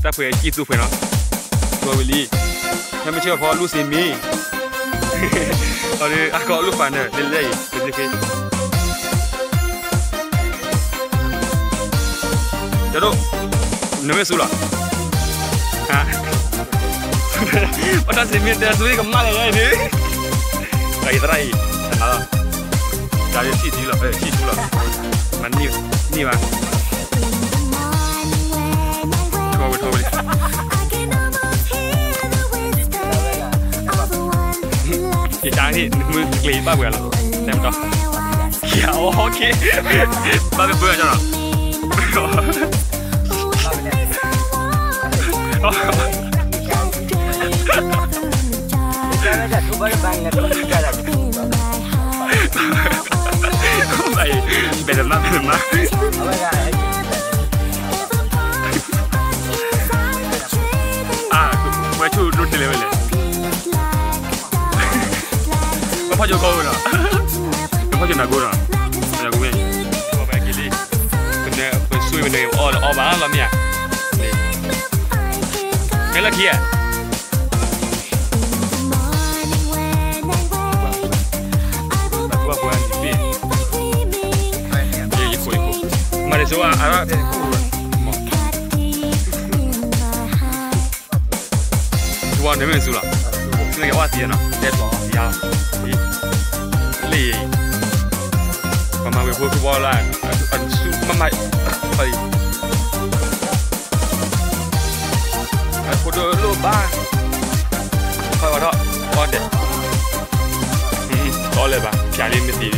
တၢ်ဖှဲးကံၣ်သူဖှဲးနီၤ, ကီဝံၤလံ, ဟဲမ့ၢ်ဆ့ၣ်ဖီလူစ့မ့ၢ်, အီၤဒီး အကီလူဖးနၢၤ လဲၤလဲၤအံၤ တဘျ့ဃ့ တဒိၣ်, နမ့ၢ်စူၤလီၤ, ပတၢ်စ့မ့ၢ်တဲစူၤ ကမၣ်လဲၣ်န့ၣ်, အံၤသရၣ်အံၤ, တၢ်လီၤ, တၢ်ဆံၣ်ထူလီၤ, ဆံၣ်ထူလီၤ, မၤနံၣ်ဘၣ်, ထီဝဲထီဝဲလံ ယတၢ်န့ၣ် နမုၢ်ကျ့ၤဘၣ်ပှဲၤလီၤ, တဲမတီ, ယအိၣ်ခ့, ဘၣ်ကပၢၢ်အီၤလီၤ, ဘဲၣ်တမါ ဘဲၣ်တမါ အဝဲဆူၣ်ဒိၣ်တလဲဝဲလဲၣ်, ပဖီၣ်ကၠိကီၢ်ဝဲနီၤ, ပဖီၣ်ကၠိနၤကိနီၤ, နၤကိမ့ၢ်, ပက့ၤလံ, ပနၢ်ပစွ့ပနၢ်အီၣ်လၢအီၣ်ဘၣ်လီၤမ့ၢ်ဧါ, ဟဲလၢခံဧါ မၤတစိအါ, ထူဘီန့ၣ်မ့ၢ်စူၤလီၤ, စူၤက့ၤအီၣ်သံနီၤ, တဲတီၤအီၣ်သံ, လံ, ပမၤဝံၤဖိထူဘီလၢ, အစူၤမးမး, အဖိဒိၣ်လိၣ်ဘၣ်, ဖီၣ်ထီၣ်, အီၣ်ဒဲး, အီၣ်လဲၤဘၣ်, ဖျါလံမ့ၢ်သံလံ